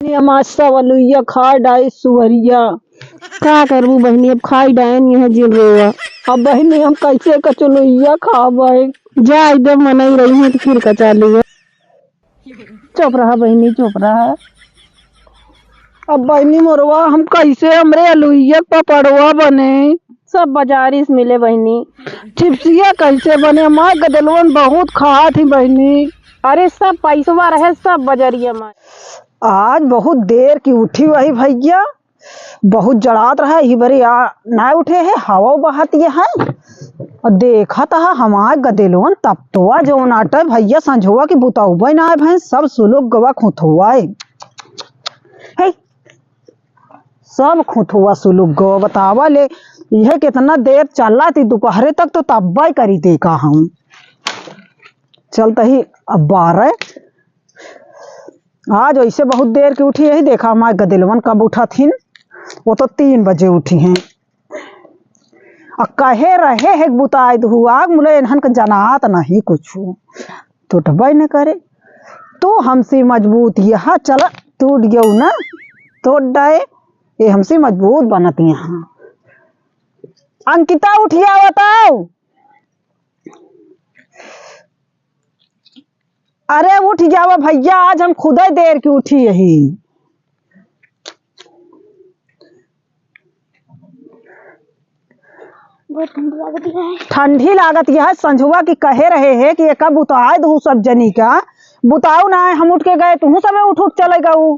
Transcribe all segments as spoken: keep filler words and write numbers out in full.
बहिनी, हमार सब अलुइया खा डाए सुअरिया। का करबू बहिनी, अब खाई डाएन यह जिन रोवा। अब बहिनी, हम कैसे कचलुइया खाबे? जाए दे, मनई रही है तो फिर कचा लिया। चुप रहा बहिनी, चुप रहा। अब बहिनी मोरवा, हम कैसे हमरे अलुइया के पपड़वा बने? सब बाजारी से मिले बहिनी। चिप्सिया कैसे बने? माँ गदलवन बहुत खात ही बहिनी। अरे सब पैसवा रहे, सब बजरिया में। आज बहुत देर की उठी वही भैया, बहुत जड़ात रहा, यही बरी आ ना उठे है, हवा बहत ये है। और देखत हा हमार गदेलवन तपतुआ जौन आटे भैया, संझुआ की बुतौबे ना आए भैं, सब सुलुक गवा खुथुआ है। हे, सब खुथुआ सुलुक गवा बतावा ले, यह कितना देर चला थी, दोपहरे तक तो तब्बे करी देखा हम। चलत ही अब बारह, आज वैसे बहुत देर की उठी, यही देखा हमार गदेलवन कब उठत हिन, वो तो तीन बजे उठी हैं। आ कहे रहे है बुताई दहु आग, मुले इन्हन के जनात नहीं कुछ, टूटबे न करे। तू हमसे मजबूत यहाँ चल, टूट गयो ना, तोड़ डाए, ये हमसे मजबूत बनत यहाँ। अंकिता उठिया बताओ। अरे उठ जावा भैया, आज हम खुदे देर की उठी यही। बहुत ठंडी लागत है। ठंडी लागत यह संझुआ की कहे रहे है कि एका बुताए दहु सब जनी का, बुताऊ ना है, हम उठ के गए, तुहू सबे उठ उठ चले गऊ।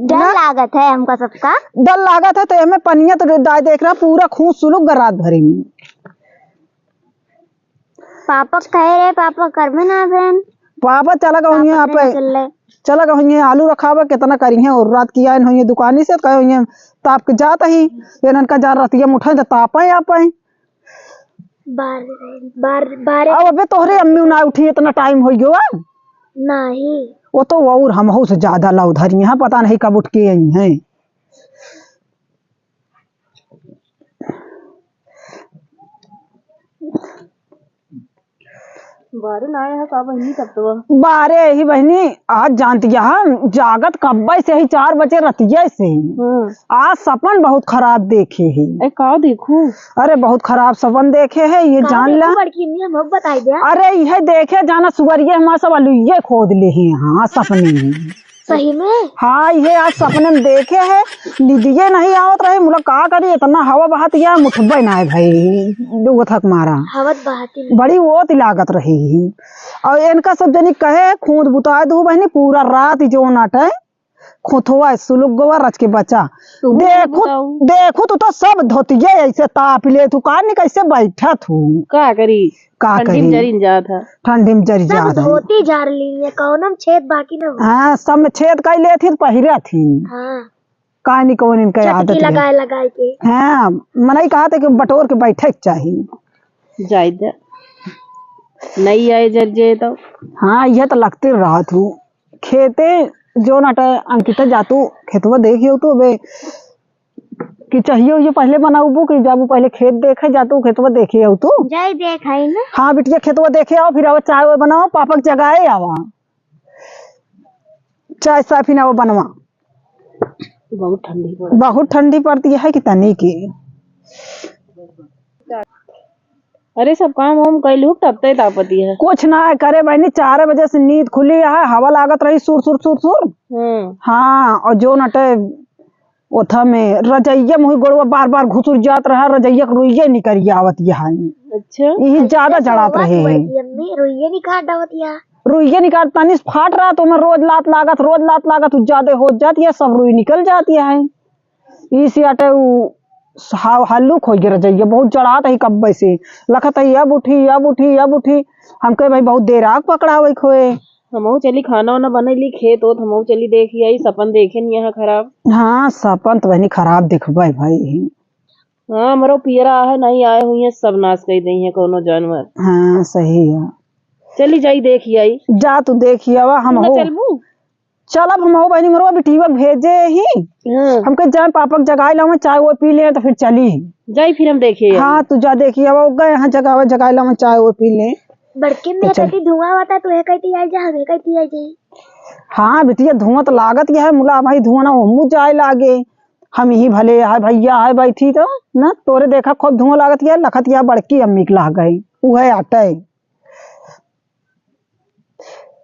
डर ना? लागत है हमका सबका। डर लागत है तो एमे पनिया तो डाय देख रहा, पूरा खून सुलुक गर रात भरी में। पापा कहे रहे, पापा करबे ना भेन। पापा चला गए होइए पापा आप, नहीं चल रहे। चला गए होइए आलू रखावे, कितना करी है और रात की आइन होइए दुकानी से, कहे होइए ताप के जात ही, ये ननका जा रतिया में उठे तो तापे आपे। बार, बार, बारे अब अबे तोहरे अम्मी ना उठी, इतना टाइम हो गयो अब। नहीं। वो तो और हमहू से ज्यादा लव धरी हैं, पता नहीं कब उठ के आई हैं। बारे ना आया है का बहिनी तब तो? बारे ही बहिनी, आज जानती है हम जागत कब्बे से ही चार बजे रतिया से। हम्म। आज सपन बहुत खराब देखे है। ए, का देखू? अरे बहुत खराब सपन देखे है, ये का जान देखू ला। बड़की अम्मी, हम बताई दे। अरे यह देखे जाना सुअरिया हमारा सब अलुइये खोद ले है, हाँ सपने में। सही में? हाँ, ये आज सपने में देखे है, निदिये नहीं आवत रहे, मुला का करी, इतना हवा बहत या मुठबे ना है भाई, डूबत हक मारा। हवत बहती नहीं। बड़ी ओत लागत रही। और इनका सब जनी कहे, खूंद बुताए दू बहिनी, पूरा रात ही जो नाटे, खुथवा सुलुक गोवा रच के बचा। तू भी देखू, बताऊ। देखू, तू तो सब धोतिये ऐसे ताप ले, तू का नहीं कैसे बैठा तू? का करी? का ठंडी में करी? जरिन जात है। ठंडी में जरि सब जात है। धोती झार ली है, कौनो में छेद बाकी ना हो। हाँ, सब में छेद कई लेत ही, पहिरत ही। हाँ। का नहीं कौन इनका चटकी आदत है। लगाए, लगाए के। हाँ, मनई कहा था कि बटोर के बैठे के चाही। जाए दे। नहीं आए जर जे तो। हाँ, यह तो लगते रहा तू। खेते जो नटे अंकिता जातू, खेतवा देखियो तू अबे कि चाहिए उहिए पहले बनाउबू कि जाबू पहले खेत देखे जातू, खेतवा देखे आऊ तू। जाई देखाई ना। हाँ बिटिया, खेतवा देखे आओ, फिर आवा चाय वाय बनावा, पापक जगाए आवा, चाय साय फिर आवा बनवा। बहुत ठंडी पड़ती। बहुत ठंडी पड़ती है कि तनी की। अरे सब काम वाम कैलू तब ते तापती है। कुछ ना है करे बहनी, चार बजे से नींद खुली है, हवा लागत रही सुर सुर सुर सुर। हम्म। हाँ, और जो नटे ओथा में रजइया में हुई गोड़वा बार बार घुसुर जात रहा, रजइया के रुइये निकल आवत यहाँ। अच्छा। यही ज्यादा जड़ात रहे है। अम्मी रुइये निकाल डावत यहाँ। रुइये निकाल तनिस फाट रहा तो मैं रोज लात लागत, रोज लात लागत, उ ज्यादा हो जाती है, सब रुई निकल जाती है। इसी आटे उ हा-, हल्लुक होइ गे रजइया, बहुत जड़ात ही कब्बे से। लखत ही अब उठी, अब उठी, अब उठी। हम कहे भाई बहुत देर आग पकड़ावे खोए। हमहू चली खाना वाना बनैली, खेत ओत हमहू चली देखी आई, सपन देखे नहीं यहाँ खराब। हाँ, सपन तो बहनी खराब देखबे भाई। हाँ, हमरो पियरा आहे, नहीं आए हुई है, सब नाश कर दई है कोनो जानवर। हाँ, सही है। चली जाई देखी आई। जा तू देखी आवा, हम तू ना हो। चलबू? चलब हम हो बहनी, मरवा बिटिया भेजे ही। हाँ। हमके जाए पापक जगाए लावे, चाय वो पी ले तो फिर चली। जाई फिर हम देखे आई। हाँ, तू जा देखी आवा, वो गए हैं जगावे, जगाए लावे, चाय वो पी ले। बड़की तो में चल। कती धुआं होता, तू है कहती आई जा, हमें कहती आई जाई। हाँ बिटिया, धुआँ तो लागत ही है, मुला भाई धुआँ ना ओमू जाए लागे। हम ही भले है भैया है बैठी तो ना, तोरे देखा खूब धुआँ लागत ही है, लखत ही है बड़की अम्मी के लागे, उहे आटे।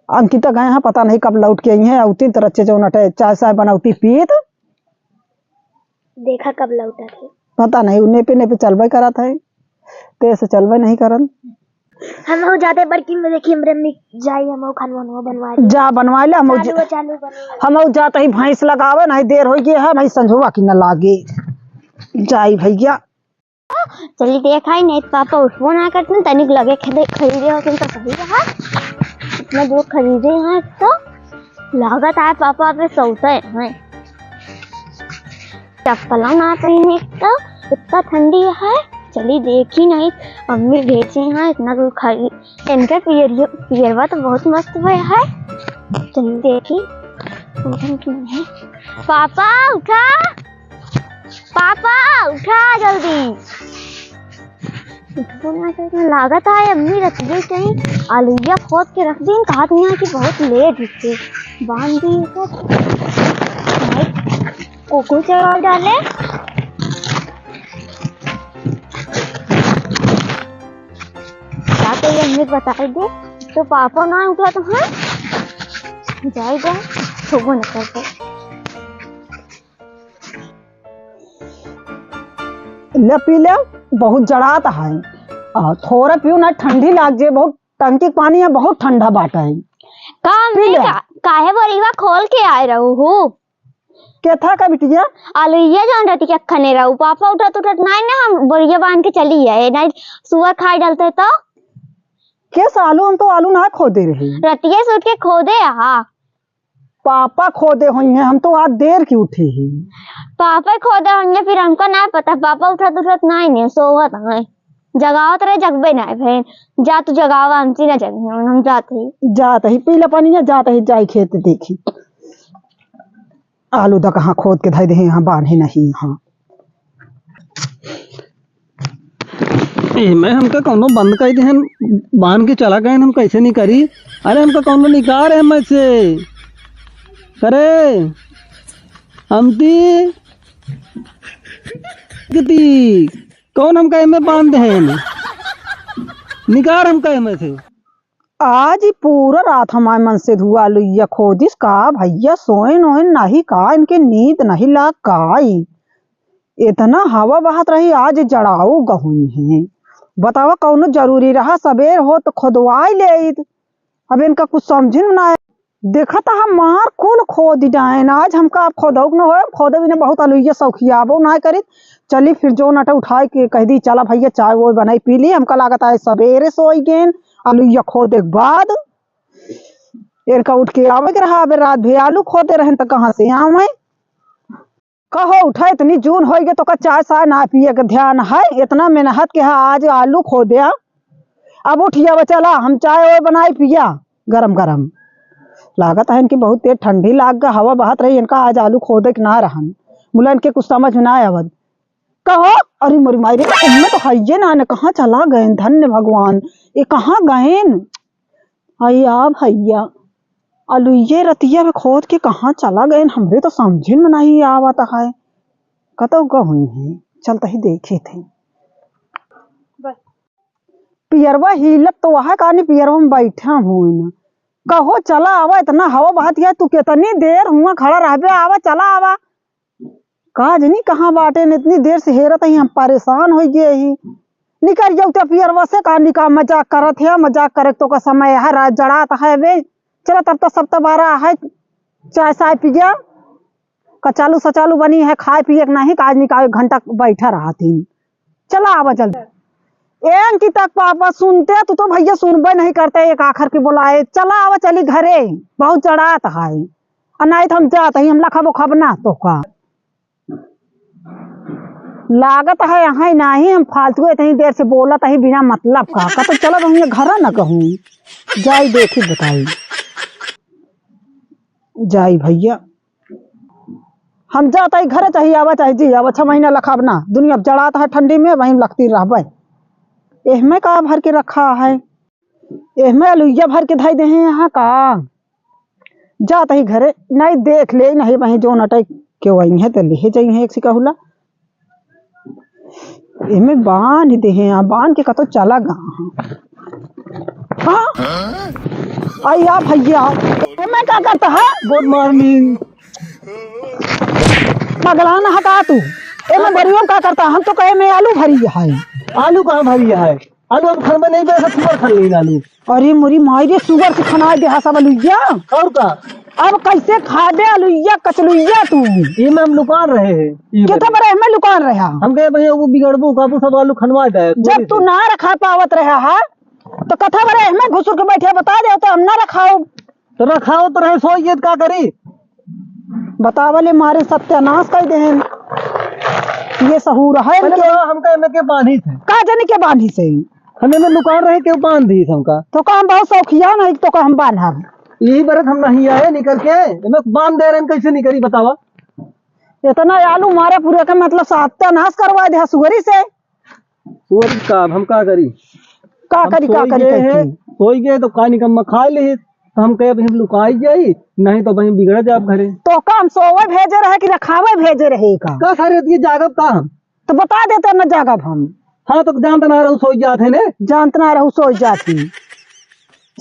अंकिता गए हैं, पता नहीं कब लौट के आई हैं, औती तो रच्चे जौन अटे चाय साय बनौती पीत। देखा कब लौटत है। पता नहीं, उ नेपे नेपे चलबे करत है, तेज से चलबे नहीं करन। हम हो जाते बड़की में, देखी हमरे अम्मी जाई, हम खान बनवा बनवा ली। जा बनवा ले, हम चालू, ज-, चालू बनवा। हम जाते ही भैंस लगावे, नहीं देर हो गई है, भाई संझुआ की न लागे। जाई भैया। चली देखा ही नहीं, पापा उठबो ना करते, तनिक लगे खरीदे, खरीदे होते तो सही रहा। इतना दूर खरीदे हैं तो लागत है पापा पे सोते हैं। चप्पल ना पहने तो इतना ठंडी है। चली देखी नहीं, अम्मी भेजे हैं इतना दूर खरीद। इनके पियरियो, पियरवा तो बहुत मस्त हुए है। चली देखी। पापा उठा, पापा उठा जल्दी। उठबो ना करते, लागत है अम्मी रतिये कहीं आलुइया खोद के रख दी, कहा दुनिया की बहुत लेट उठे, बांध दी सब। भाई, कोको चढ़ा डाले। क्या तो ये अम्मी बता दे, तो पापा ना उठा तो हाँ, जाए जाए, छोबो न करते। ले पी ले, बहुत जड़ात है। आ, थोड़ा पियो ना, ठंडी लाग जे, बहुत टंकी के पानी है, बहुत ठंडा बाटा है। का पी अम्मी ले। का, काहे बोरिया खोल के आए रहू हूँ? केथा का बिटिया? आलुइया जौन रतिया खने रहू, पापा उठत उठत नाई ना, हम बोरिया बांध के चली आए, नाई सुअर खाए डालते तो। के सालू, हम तो आलू ना खोदे रहे। रतिया से उठ के खोदे हा। पापा खोदे होइहैं, हम तो आज देर की उठे ही। पापा खोदे होइहैं, फिर हमका ना पता, पापा उठत उठत नाई ने, सोवत हैं, जगावत रहे, जगबे नाई भैन, जा तू जगावा, हमसे ना जगबे, हम जात ही। जात ही, पी ले पनिया, जात ही, जाई खेत देखी। आलू द कहाँ खोद के धइ देहे, यहाँ बांधे नहीं, यहाँ। एहमे हमका कौनो बंद कइ देहन, बांध के चला गएन, हम कैसे निकरी? अरे हमका कौनो निकार है एहमे से। अरे, अमती, किती, कौन हमका एहमे बांध देहन? निकार हमका एहमे से। आज ई पूरा रात हमार मन से धुआ लुइया खोदिस का भैया, सोएन ओएन नहीं का, इनके नींद नहीं लाग का ई? इतना हवा बहत रही, आज जड़ाऊ गहुई हैं। बतावा कौनो जरूरी रहा, सबेर होत खोदवाई लेइत। अब इनका कुछ समझिन ना आए। देखत हमार कुल खोद डाएन, आज हमका अब खोदौक न होए, खोदे बिना बहुत अलुइया सौखियाबो ना करित। चली फिर जौन अटे उठाए के कह दी, चला भैया चाय वोय बनाई पी ली, हमका लागत आए सबेरे सोई गेन, अलुइया खोदे के बाद। इनका उठ के आवे के रहा, अबे रात भी आलू खोदे रहेन त कहाँ से आवे? कहो उठा, इतनी जून होइगे तोका चाय साय ना पिए के ध्यान है, इतना मेहनत के है, आज आलू खोदे। अब उठिया बा, चला हम चाय ओय बनाई पिया गरम गरम। लागत है इनकी बहुत तेज ठंडी लाग गा, हवा बहत रही इनका, आज आलू खोदे के ना रहन, मुला इनके कुछ समझ में ना आवत। कहो, अरे मोरी माई रे, इनमें तो हइये ना, ने कहाँ चला गए, धन्य भगवान, ये कहाँ गएन? अया भैया, अलुइये रतिया में खोद के कहाँ चला गएन, हमरे तो समझिन में नहीं आवत है। कतौ गहुई हैं, चलत ही देखित ही। पियरवा हिलत तो वह कानी पियरवा में बैठा हुइन। कहो चला आवा, इतना हवा बहत है, तू कितनी देर हुआ खड़ा रहबे, आवा चला आवा। का जनी कहाँ बाटेन, इतनी देर से हेरत ही, हम परेशान होइ गए ही। निकर जाऊ ते पियरवा से का निका मजाक करत है, मजाक करे तो का समय है, रात जड़ात है बे। चला तब तो सब तबारा है, चाय साय पिया, कचालू सचालू बनी है, खाए पिए के नहीं, का आज निका एक घंटा बैठा रहत ही। चला आवा जल्दी। ए अंकिता के पापा सुनते, तू तो भैया सुनबे नहीं करते, एक आखर के बोलाए, चला आवा चली घरे, बहुत जड़ात है। आ नहीं तो हम जात ही, हम लखब उखब ना तो का। लागत है यहाँ नहीं, हम फालतू इतनी देर से बोलत ही बिना मतलब का। का तो चला हम ये घर ना कहूँ, जाई देखी बताई। जाई भैया, हम जात ही घरे, चाहे आवा चाहे जी आवा, छह महीना लखाब ना, दुनिया जड़ात है ठंडी में, वहीं लखती रहबे। एहमे का भर के रखा है? एहमे अलुइया भर के धई देहे यहाँ का? जात ही घरे, नहीं देख ले, नहीं वहीं जो नटई के वहीं है, तो ले जाई है एक सिकहुला। एमे बांध दे हैं, आ बांध के कतो चला गा। हाँ? आई आ भैया, एमे का करता है? Good morning। पगला ना हटा तू। एमे बरियो का करता? हम तो कहे में आलू भरी है। आलू कहाँ भरी है? आलू हम खन में नहीं बेचा, सुअर खन लेगा आलू। अरे मोरी माई रे, सुअर से खनाए दे हा सब अलुइया। और का? अब कैसे खाबे अलुइया कचलुइया तू? ये में हम लुकान रहे हैं। ये केतना बड़े। बड़े हमें लुकान रहा? हम कहे भैया वो बिगड़बू काबू सब आलू खनवा दे। जब तू ना रखा पावत रहा है, तो कथा बड़े हमें घुसुर के बैठे बता दे, तो हम ना रखाओ। तो रखाओ तो रहे, सोई गए तो का करी? बतावले मारे सत्यानाश कर देहन। ये सहूर है पहले इनके। बताओ, हमका एमे के बांधी थे? का जाने के बांधी से? हमें में लुकान रहे, के बांध दी हमका। तो का हम बहुत शौकिया नहीं, तो का हम बांधब? यही बरत हम नहीं आए निकल के, एमे बांध दे रहे हैं, कैसे निकली बतावा? इतना आलू मारे पूरे का मतलब सत्यानाश करवा दे सुअरी से। और का, अब हम का करी? का हम करी, का सोई करी, गए का हैं, करी? सोई गए तो का निकम्मा खा ले, तो हम कहे, "अब हम लुकाई जाई, नहीं तो वहीं बिगड़ जाब घरे।" तो का हम सोवे भेजे रहे कि रखावे भेजे रहे का? का सारे ये जागब का हम? तो बता देते न जागब हम। हाँ, तो जानत ना रहू सोई जात है ने? जानत ना रहू सोई जात है।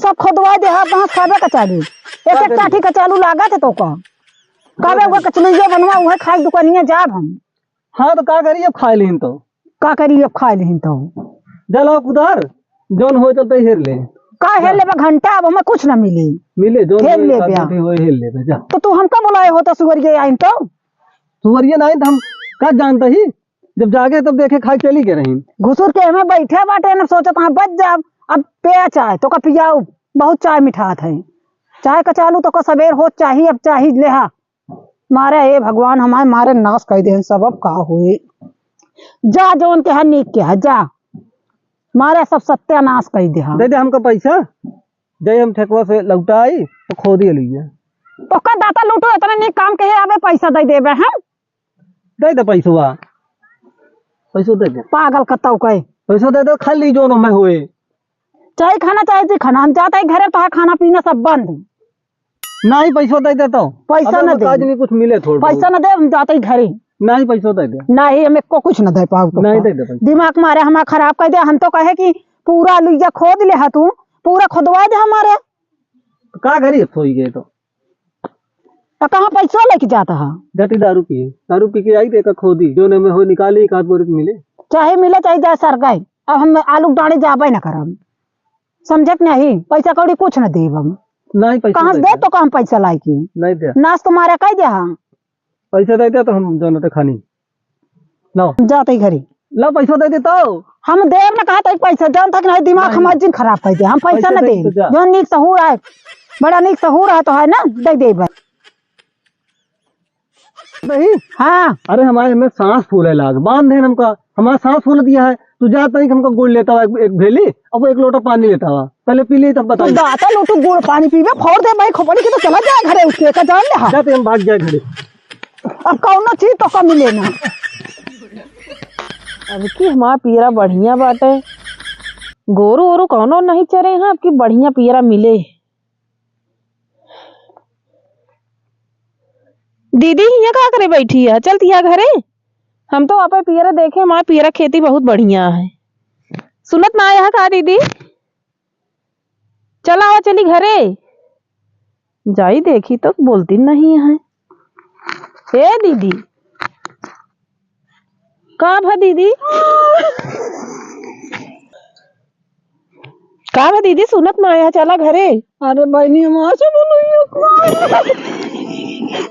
सब खोदवा दे, हाँ, बांस खाबे कचालू। एक का एक करी? टाठी कचालू लागत है तो का? काबे का उहे करी? कचलुइया बनवा, उहे खाए दुकानिया जाब हम। हाँ, तो का करी, अब खाए लेहिन तो। का करी, अब खाए लेहिन तो। जा लाओ कुदार, जौन हो चलते हेर ले। का हेर लेबे घंटा, अब हमें कुछ ना मिली। मिले, जौन हेर हो लेबे। चलते हो, हेर लेबे, जा। तो तू हमका बुलाए हो तो सुअरिया आइन तो? सुअरिया ना आइन तो हम का जानता ही, जब जागे तब देखे खाए चली के रही। घुसुर के हमें बैठे बाटे न सोचत हाँ बच जाब, अब पे चाय तो का पियाऊ, बहुत चाय मिठात है। चाय कचालू तो का सबेर होत चाही, अब चाही लेहा। मारे हे भगवान, हमारे मारे नाश कइ देहन सब, अब का होई? जा, जौन के है नीक के है, जा, मारे सब सत्यानाश कइ देहा। दे दे हमका पैसा, जाई हम ठेकवा से लौटा आई तो खोदी अलुइया। तो का दाता लूटू, इतना नीक काम के है, अबे पैसा दे देबे हम। दे दे पैसवा, पैसो दे दे। पागल कतौ कहे। पैसो दे दे, खा ली जौन हमें होए। चाहे खाना चाहे जी खाना, हम जाते ही घरे, तो है खाना पीना सब बंद। नहीं, पैसो दे दे तो। पैसा अबे न वो दे। काज नहीं कुछ मिले थोड़ा पैसा बहुत। न दे, हम जाते ही घरे। नहीं, पैसो दे दे। नहीं, हम एको कुछ न दे पाऊ तो नहीं का। दे दे पैसा। दिमाग मारे हमारा खराब कर दे। हम तो कहे कि पूरा लुइया खोद ले हा तू, पूरा खोदवा दे हमारे। तो का करी, सोई गए तो। तो कहाँ पैसो लेके जाता है? जाती दारू पिए, दारू पी के आई तो एक खोदी, जो में हो निकाली, एक आध बोरी मिले। चाहे मिले, चाहे जाए सर गए। अब हम आलू डांडे जाबे न करब। समझत नहीं, पैसा कौड़ी कुछ न देब हम। नहीं, पैसा कहाँ से दे दे। तो कहाँ पैसा लाई की? नहीं दे। नाश तो मारा कह दे हाँ। पैसा दे दे तो हम जौन ते खानी। लाओ। जाते ही घरे। लाओ, पैसा दे दे तो। हम देब न कहा था पैसा, जानता कि नहीं, दिमाग नहीं। हमार जिन खराब कर दे। हम पैसा पैसा न दे दे। तो जा। जो नीक सहूर है, बड़ा नीक सहूर है तो है ना, दे दे बस। नहीं। हाँ। अरे हमारे में सांस फूले लाग, बांध दे हमका, हमारा सांस फूल दिया है। तू जाता नहीं हमका गुड़ लेता हुआ एक, एक भेली, अब वो एक लोटा पानी लेता हुआ, पहले पी ले तब तो बताइए। दाता लोटू गुड़ पानी पीबे, फोड़ दे भाई खोपड़ी के तो चला जाए घरे, उसके का जान ले हाँ। जाते हम भाग जाए घरे। अब कौनो चीज तो कमी लेना। अब की हमार पियरा बढ़िया बाटे, गोरू ओरू कौनो नहीं चरे हैं, अब की बढ़िया पियरा मिले। दीदी हियाँ का करे बैठी है? चलती है घरे। हम तो आपे पियरा देखे, हमार पियरा खेती बहुत बढ़िया है। सुनत ना आया है का दीदी? चला आवा, चली घरे। जाई देखी तो बोलती नहीं है। ए दीदी, का भा दीदी? का भा दीदी, सुनत ना आया, चला घरे। अरे बहिनी, हमार सब अलुइया खा,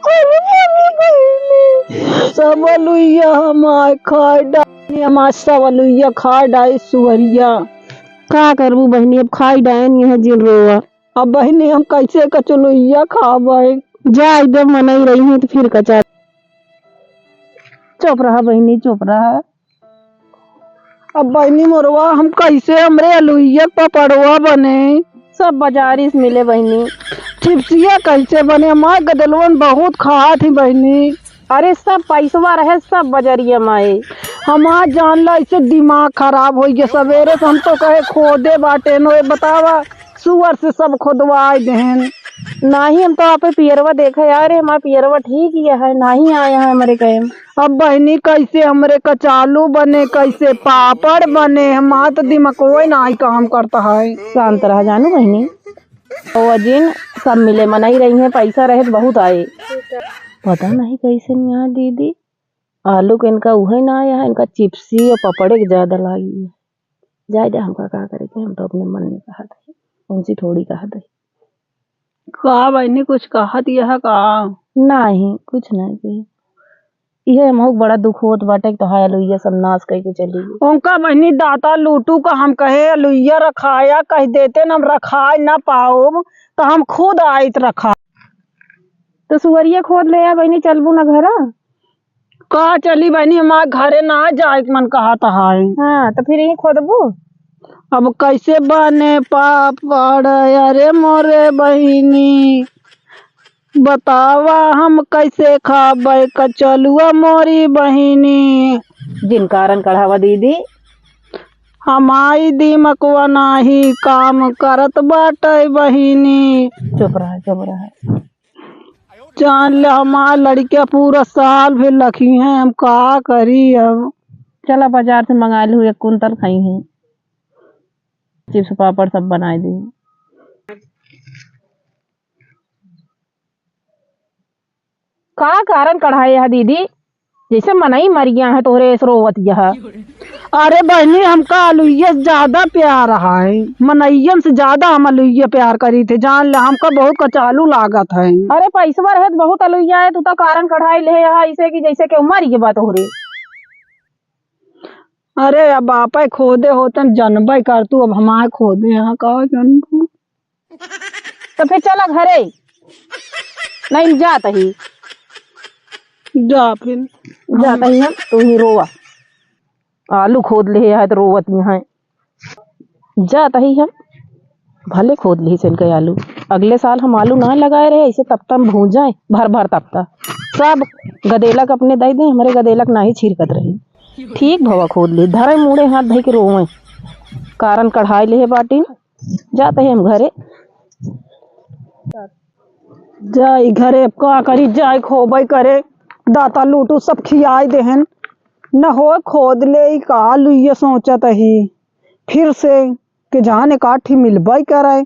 अरे बहिनी, बहिनी, सब अलुइया हमार खाए डाइन, हमार सब अलुइया खाए डाइन सुअरिया। का करबू बहिनी, अब खाई डाइन यह जिन रोवा। अब बहिनी हम कैसे कचलुइया खाबै? जा एकदम मनई रही है तो फिर कचा। चुप रहा बहिनी, चुप रहा। अब बहिनी मोरवा हम कैसे हमरे अलुइया के पपड़वा बने? सब बाजारी से मिले बहिनी। चिप्सिया कैसे बने? हमार गदलवन बहुत खात ही बहिनी। अरे सब पैसवा रहे, सब बजरिया माई। हमार जान ला, ऐसे दिमाग खराब होइ गया। सवेरे से हम तो कहे खोदे बाटे नो, ये बतावा, सुअर से सब खोदवाए देहन। नाही, हम तो आपे पियरवा देखा यार, हमार पियरवा ठीक ही है, नाही आया है हमरे कहे में। अब बहिनी, कैसे हमरे कचालू बने, कैसे पापड़ बने, हमार तो दिमाग कोई नाही काम करता है। शांत रहा जानू बहिनी, तो अजिन सब मिले मनई रही हैं, पैसा रहे तो बहुत आए। पता नहीं कैसे नहीं आए दीदी, आलू के इनका उहे ना आया है, इनका चिप्सी और पपड़े के ज्यादा लागी है। जाए दे, हमका का करे के, हम तो अपने मन में कहत है, उनसे थोड़ी कहत है। का बहिनी, कुछ कहत यह का? नाही, कुछ नाही कही। इहे हमहू के बड़ा दुख होत बाटे कि तोहार अलुइया सब नाश कइके चली गई। उनका बहिनी दाता लूटू का हम कहे अलुइया रखाया, कह देते न हम रखाए ना पाउब, तो हम खुद आइत रखा। तो सुअरिया खोद ले आ बहिनी, चलबू ना घरा? का चली बहिनी, हमार घरे ना जाए के मन कहत है। हाँ, तो फिर यहीं खोदबू? अब कैसे बने पापड़, अरे मोरे बहिनी, बतावा हम कैसे खाबे कचलुआ मोरी बहिनी। जिन कारण कढ़ावा दीदी। हमारी दिमकवा नाही काम करत बाटे बहिनी। चुप रहा, चुप रहा। जान ले हमार लड़किया पूरा साल भर लखी हैं, हम का करी अब। चला बाजार से मंगा लू, एक कुंतल खाई हैं, चिप्स पापड़ सब बनाए दी। का कारण कढ़ाए है दीदी? जैसे मनई मर गया है तोहरे ऐस रोवत यह। अरे बहिनी, हमका अलुइया से ज्यादा प्यार है, मनइयन से ज्यादा हम अलुइया प्यार करी थे। जान ले, हमका बहुत कचालू लागत है। अरे पैसवा रहे तो बहुत अलुइया है, तू तो कारण कढ़ाई ले है ऐसे कि जैसे केहू मर गया बा तोहरे। अरे अब आपे खोदे होतन जनबे कर तू, अब हमारे खोदे यहाँ का जनबू। तो फिर चला घरे। नहीं जात ही। जा फिर। जात ही हम, तू ही रोवा। आलू खोद ले है तो रोवत यहाँ। जात ही हम। भले खोद ले से इनके आलू। अगले साल हम आलू ना लगाए रहे, ऐसे तपता में भूंजाए, भर भर तपता। सब गदेलक अपने दे दे, हमरे गदेलक नाही छिरकत रही। ठीक भवा खोद ले, धरे मुड़े हाथ धइ के रोवे। कारण कढ़ाई ले बाटिन। जात ही हम घरे। जाई घरे, अब का करी, जाई खोबई करे, दाता लूटू सब खियाई देहन। न हो खोद ले, ई का लुइये सोचत ही, फिर से के जान एकाठी मिलबई करे।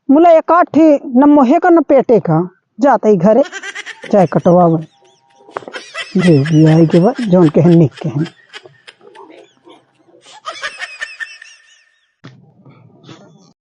मुला एकाठी न मोहे का न पेटे का, जात ही घरे, जाए कटवावे। जे भी आई के बाद, जौन कहन निक कहन।